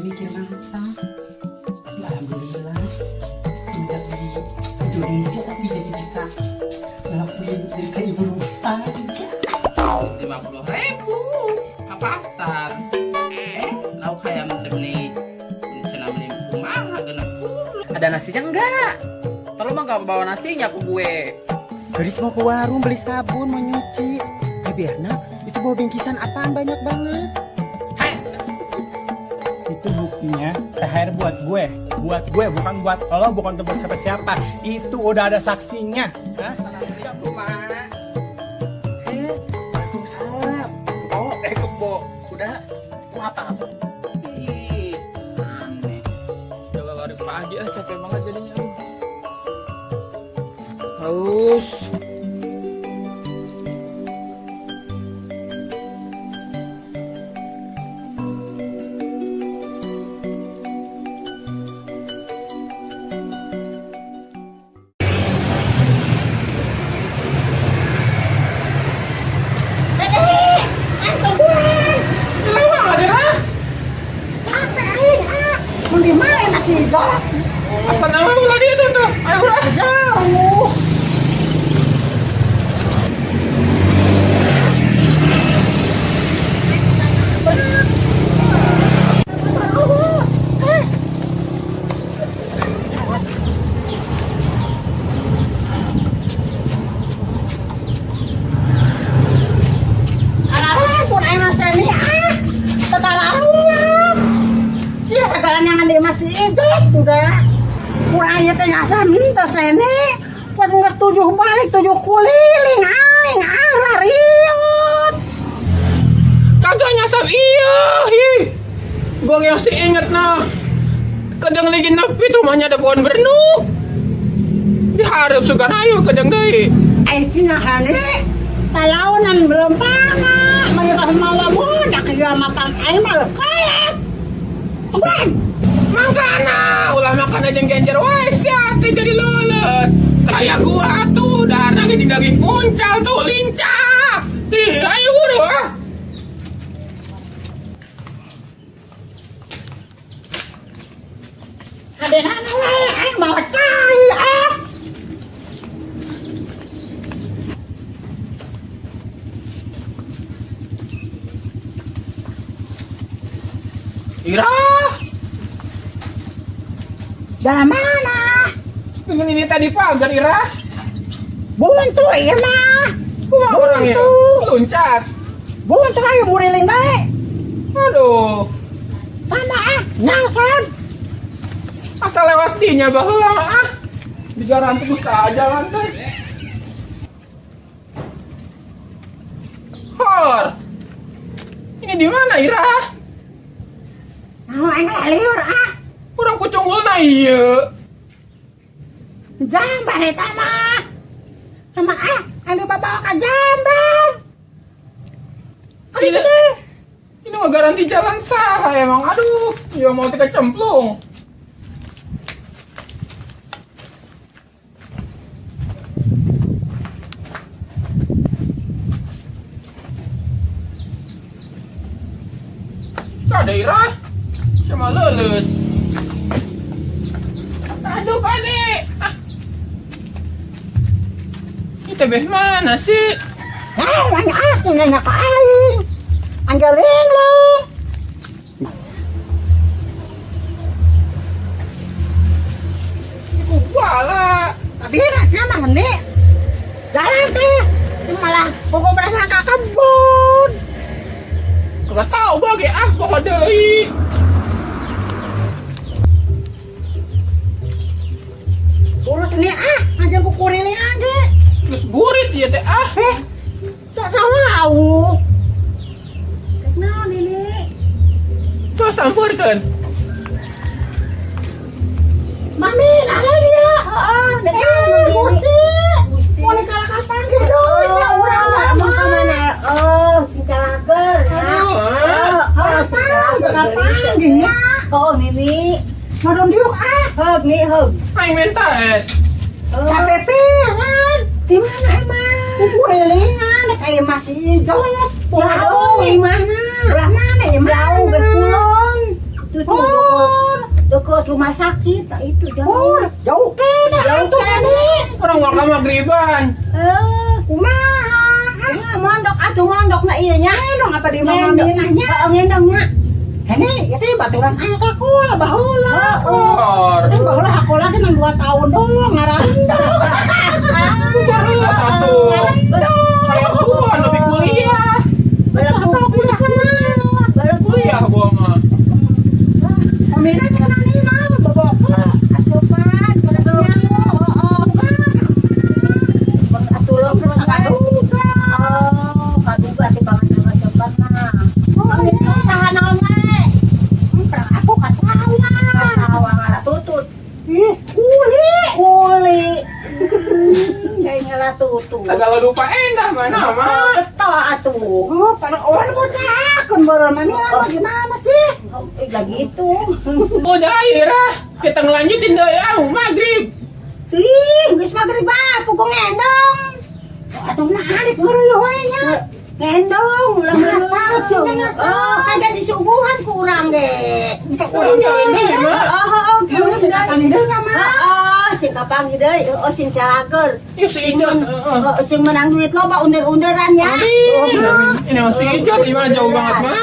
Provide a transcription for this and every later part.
Mikir masak. Ya, alhamdulillah. Tinggal di Indonesia tapi jadi bisa ngelakuin jadi kayak ibu rumah tangga. 50.000 ke pasar. Lauk hayam teh beli cenah beli kumaha 60. Ada nasinya enggak? Tolong mah gak bawa nasinya ke gue. Gadis mau ke warung beli sabun, mau nyuci. Eh Berna, itu bawa bingkisan apaan banyak banget? Hei, Itu buktinya THR buat gue. Buat gue, bukan buat lo, bukan untuk siapa-siapa. Itu udah ada saksinya. Hah? Assalamualaikum, Mak. Eh, waalaikumsalam. Oh, kebo. Udah. Mau apa-apa? Ih, aneh. Jalan lari pagi ah, capek banget jadinya. Aduh. Haus. Capek aing ah. Mau di mana nasi hijau? Asal nama ulah dia tuh tuh. Ayo ulah. Jauh. Pun aing mah seni ah. Tetararuan. Sia segala yang ada masih hijau udah. Kurang ieu teh nyasar henteu seni. Pas geus 7 balik 7 kuliling aing ah riut. Kagak nyasar iya. Hi. Gua masih inget nah. Kadang lagi nepi rumahnya ada pohon bernu. Diharap suka ayo kadang deui. Aing tina hane. Talaunan belum pama. Mayora mawa budak ieu mapan aing mah kayak. Bukan. Makana ulah makan aja genjer wae sia teh jadi leuleus. Kayak gua tuh darah daging daging uncal tuh lincah. Ih, ayo buru ah. Adenana wae aing mawa cai ah. Irah, Jalan mana? dengan ini tadi pagar Irah. Buntu ieu mah. Kumaha orangnya? Buntu. Loncat. Buntu ayo muriling bae. Aduh, Sama ah, nyangkon. asal lewat dinya baheula ah. Digaranti usaha jalan teh. Hor. Ini di mana Irah? Nah, aing liur ah. Urang kucunggulna ieu. Jamban eta mah. Sama ah, anu bawa ka jamban. Ini, ini mah garanti jalan sah emang. Aduh, ya mau tika cemplung. Kada Irah. Sama leuleus. Aduh, kade. Ah. Ini teh mana sih? Ah, nanya aku nanya ka aing. Anggeling lu. Ini gua lah. Tapi nama meni. Jalan teh. Ini malah pokok berasa ka kebun. Gak tahu bagi ah pokok deui. Urus ini ah, anjing kukuriling aja. Geus burit ieu teh ah. Tak tahu. Naon ini? Tuh sampurkeun. Mami, ada dia. Heeh, Gusti. Mau nikah kapan gitu? Ya urang Emang ka mana? Oh, sing calakeun. Aduh, ah. Orang tahu gak panggilnya. Oh, Nini. Nodong diuk ah. Heug nih, heug. Aing minta es. Capek piran. Di mana emang? Kukurilingan kayak masih hijau. Jauh, di mana? Belah mana ya? Jauh, berpulon. Itu tuh deket, deket rumah sakit, nah, itu jauh. Oh, jauh kene Jauh atuh kene. Nini. Orang waktu maghriban. Eh, Kumaha? ya, mondok atuh mondok na ieu nya. Ngendong apa di mama Ngendong. minahnya? Heeh, ngendongnya. Ini itu baturan aya sakola baheula. Or. Kan baheula sakola ge nang 2 tahun doang ngarandong. Atuh. Kayak gua lebih kuliah. Balak kuliah. Balak Kuliah gua mah. Pamina jeung nani mah boboko. Asupan, balak heeh. Atuh lo Kaduga. Oh, kaduga ti banget coba mah. Oh, ini usaha naon we? Perang aku ka sawah. Sawah ngalatutut. Ih, kuli. Kuli. Kayak ngalatutut. Segala lupa endah mana mah. Betul atuh. Oh, pada orang mau cakeun baru nani lah gimana sih? Oh, ya gitu. Udah akhirnya kita ngelanjutin deh ya maghrib. Ih, geus magrib ah, pukul ngendong. Atuh narik ngeureuyeuh we nya. Ngendong, ulah Ngasal, sih, ngasal. Oh, kagak disuguhan ku urang ge. Orang jalan deh mah. Oh, oh, oh, Ieu sih kapanggih deui nya mah. Oh, sing kapanggih deui, oh sing calaker. Ya si Ijot. Heeh. Oh, sing menang duit loba undur-unduran ya. Amin. Ini mah si Ijot gimana jauh banget mah.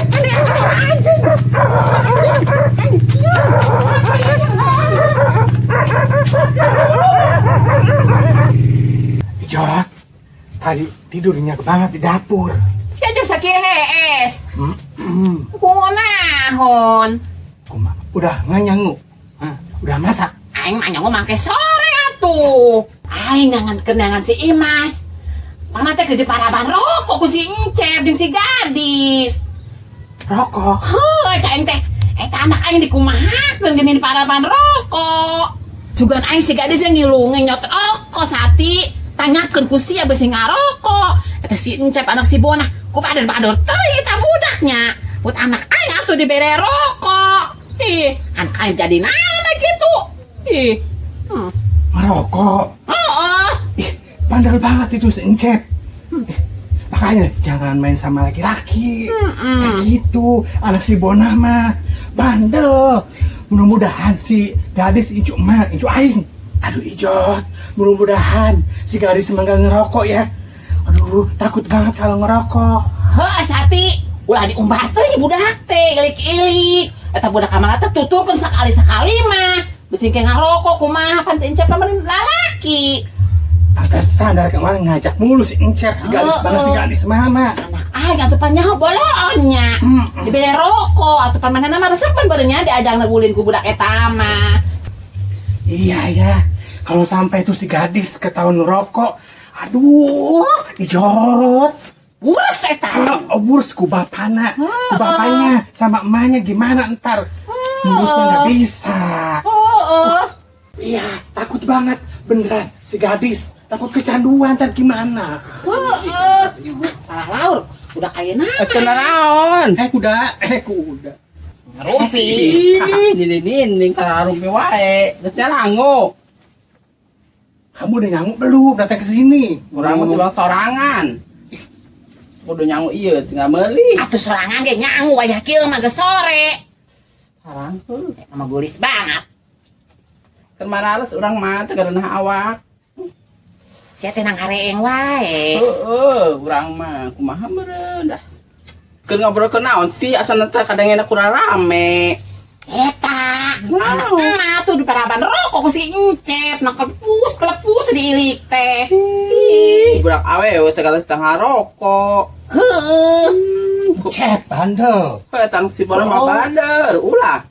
Ini anjing. Ijot, tadi tidur nyenyak banget di dapur. Si aja sakit hees. Hmm. Kunahon. Kuma, udah nganyangu. Hah, udah masak. Aing mah nyangu make sore atuh. Aing ngangan kenangan si Imas. Mana teh gede paraban rokok ku si Encep jeung si Gadis. Rokok. Heuh, cak aing teh eta anak aing dikumahakeun geuning di paraban rokok. Jugan aing si Gadis yang ngilu ngenyot rokok sati. Tanyakeun ku sia beusi ngarokok. Eta si Encep anak si Bona, ku bador-bador teuing eta budaknya. Buat anak aing atuh dibere rokok. Ih, anak aing jadi naon gitu. Ih. Hmm. Merokok. Heeh. Ih, bandel banget itu si Encep. Ih, makanya jangan main sama laki-laki. Kayak gitu, anak si Bona mah bandel. Mudah-mudahan si gadis incu emak, incu aing. Aduh Ijot, mudah-mudahan si gadis emang gak ngerokok ya. Aduh, takut banget kalau ngerokok. Heuh, sati. Ulah diumbar teh budak teh, ilik-ilik. Eta budak kamana teh tutupan sekali-sekali mah. Bisi ke ngarokok kumaha pan si Encep mah lalaki. Pantesan dari kemarin ngajak mulu si Encep, si gadis mana si gadis mana. Anak aing atuh pan nyaho boloonnya. Dibere rokok atuh pan manehna mah resepan barenya diajang ulin ku budak eta mah. Iya ya, kalau sampai itu si gadis ketahuan ngerokok, aduh, Ijot. Bures eta. Kalau burs ku bapana, ku bapaknya sama emaknya gimana ntar? Ngurusnya nggak bisa. Heeh. Iya, takut banget beneran si gadis takut kecanduan ntar gimana? Heeh. Salah laur, budak ayeuna. Kena naon? Eh kuda, eh kuda. Ngerumpi. Ih, nini kararumpi wae. Geus nyalangu. Kamu udah nyanguk belum datang ke sini? Urang mah tibang sorangan. Ih, kudu nyangu ieu tinggal meuli. Atuh sorangan ge nyangu wayah kieu mah geus sore. Sarang heuh. Eta mah guris banget. Keur marales urang mah teu gareunah awak. Sia teh nang hareeng wae. Heeh, urang mah kumaha meureun dah. Keur ngobrol ke naon sih asana teh kadang enak kurang rame. Eta, anak Wow. emak tuh di paraban rokok ku si Encep, nak kelepus, kelepus diilik teh. Ih, budak awewe segala setengah rokok. Heeh. Cep bandel. Heuh, tang si bola mah Oh. bader, ulah.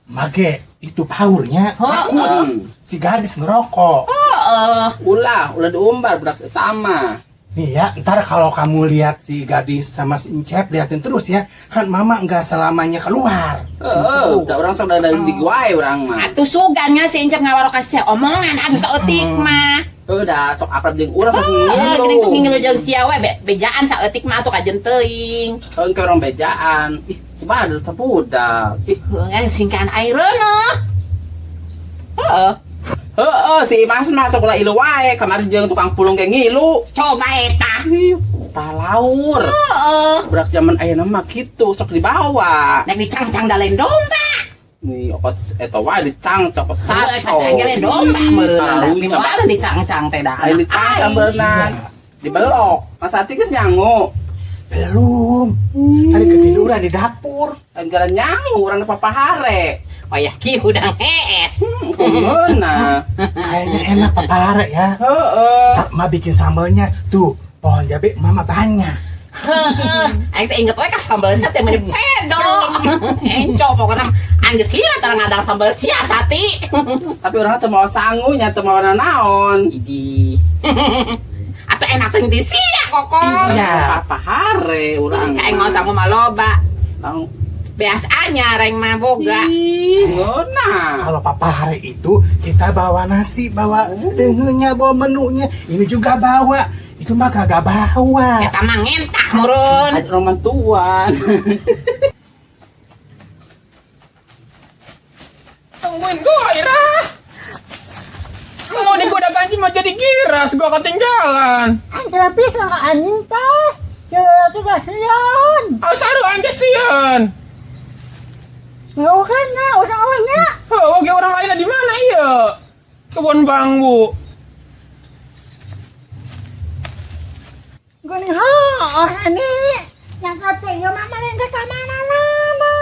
Mage itu powernya takut Hmm. si gadis ngerokok. Heeh. Ulah, ulah diumbar budak sama. Nih ya, ntar kalau kamu lihat si gadis sama si Encep, liatin terus ya. Kan mama nggak selamanya keluar. Heeh, udah orang sok dari di wae urang mah. Atuh sugannya si Encep ngawarok ka sia omongan atuh saeutik mah. Heuh, dah sok akrab jeung urang sok Heeh, geuning sok ngilu. ngilu jeung sia we bejaan saeutik mah atuh kajen teuing. Heuh, ke orang bejaan. Ih, kumaha dulu teh budak. Ih, Heeh, singkaan aireuneuh. Heeh. Heeh, si Imas mah sok ulah ilu wae, kamari jeung tukang pulung ge ngilu. Coba eta. Talaur. Heeh. Budak zaman ayeuna mah kitu sok dibawa. Nek dicangcang da lain domba. Nih okos eta wae dicangcang kos Sato. sato. Kacang domba meureun. Karunya. Di dicangcang teh da. Lain dicangcang berenang. Dibelok. Mas Ati geus nyangu. Belum. Tadi ketiduran di dapur. Lain gara nyangu urang papahare. Wayah ki hudang hees. Kumaha? Kayaknya enak papare ya. Heeh. Tak, Ma bikin sambalnya. Tuh, pohon jabe mama banyak. Heeh. Aing teh inget we ka sambal sia teh meuni pedo. Enco pokona aing geus lila tara ngadang sambal sia Sati. Tapi urang teu mawa sangu nya teu mawa naon. Idi. Atau enak teh di sia kokom. Iya. Papahare urang. Kayak mau sangu mah loba. Lang Biasanya reng mah boga. Ih, ngeunah. Kalau papare itu kita bawa nasi, bawa dengenya, bawa menunya. Ini juga bawa. Itu mah kagak bawa. Eta mah ngentak murun. Aja roman tuan. Tungguin gua, Ira. Mau digoda ganti mah jadi giras, gua ketinggalan. Anjir bisa ka anjing teh. Ceu kasihan. Awas aduh aing geus sieun. Ngeukeun nya usah nya. Heuh, oge orang lain di mana ieu? Kebon bambu. Geuning ha, orang ini yang teh ieu mah maleng ka mana lama.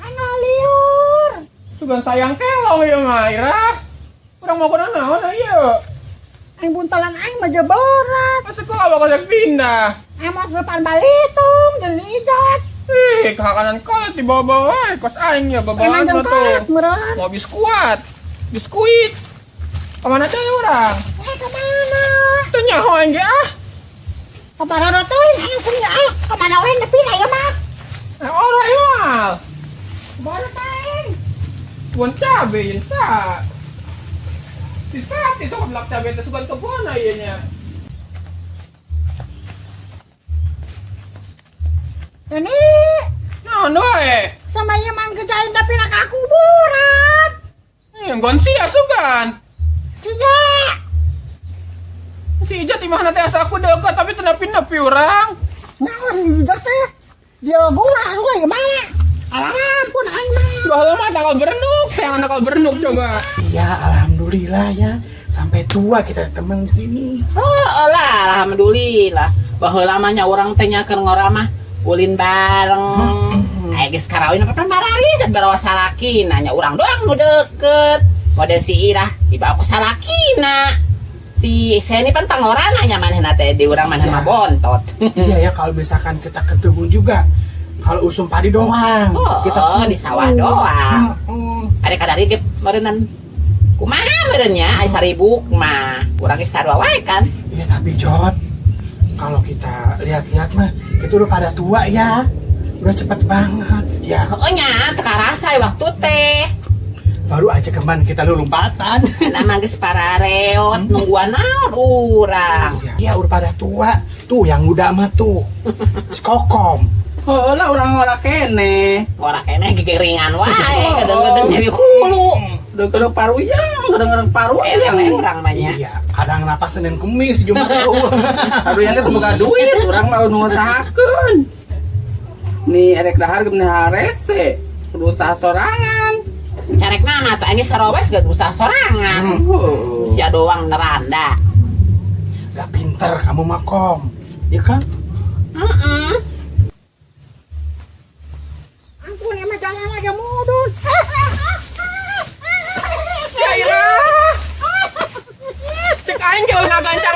Anu liur. Sugan sayang kelong ieu mah, Ira. Urang mau kena naon ieu? Aing buntalan aing mah jeborat. Masa kok bakal rek pindah? Aing mau depan balitung jeung ijat. Ih, kehakanan kolot di bawah-bawah, kos aing ya Emang babawaan jeung mah kolot tuh. meureun. Mau biskuat, biskuit. Kemana teh urang? Eh kemana? Teu nyaho aing ge ah. Kabaroro teuing aing punya ah. Kemana we nepi na ieu mah? Eh, ora ieu mah. Baru aing. Kebon cabe yen sa. Si Sati sok belak cabe teh sugan kebon ieu nya. Ini Naon wae? sama ieu mah kerjain tapi nak ka kuburan. Eh, gon sia sugan. Tidak. Si Ijat imahna teh asa aku deukeut tapi teu nepi-nepi urang. Naon si Ijat teh? Dia gua gua gimana? Alah ampun aing mah. Baheula mah nakal berenuk, sayang nakal berenuk coba. Iya, alhamdulillah ya. Sampai tua kita temen di sini. Oh, lah, alhamdulillah. Baheula mah nya urang teh nya keur ngora mah ulin bareng. Aya geus karawin apa marari barawa salakina nya urang doang nu deket. Model si Irah dibawa ku salakina. Si Seni pan pangorana nya manehna teh di urang manehna mah bontot. Iya ya, kalau misalkan kita ketemu juga, kalau usum padi doang. Oh, kita di sawah doang. Hmm. Ada kadari ge meureunnan kumaha meureun nya aya saribuk mah. Urang ge sarua wae kan. Iya tapi Jot, kalau kita lihat-lihat mah, itu udah pada tua ya. Udah cepet banget. Ya, Heeh nya teu karasa waktu teh. baru aja kemarin kita lu lompatan. Nah mah geus parareot nungguan naon urang. Iya, udah pada tua. Tuh yang muda mah tuh. Kokom. Heeh lah urang ngora kene. Ngora kene gegeringan wae, kadang-kadang nyeri hulu. Kadang-kadang paruyang, kadang-kadang paruyang urang mah nya. Iya, kadang napas Senin Kemis Jumat tuh. Paruyang teh boga duit, urang mah nu ngusahakeun. Nih erek dahar geus harese, kudu usaha sorangan. Carek nama tuh aing sarowes gak usaha sorangan. Sia doang neranda. Gak pinter kamu mah Kom. Ya kan? Heeh. Ampun emang jalan lagi mudun. Ya Ira. Cek aing ge ulah gancang.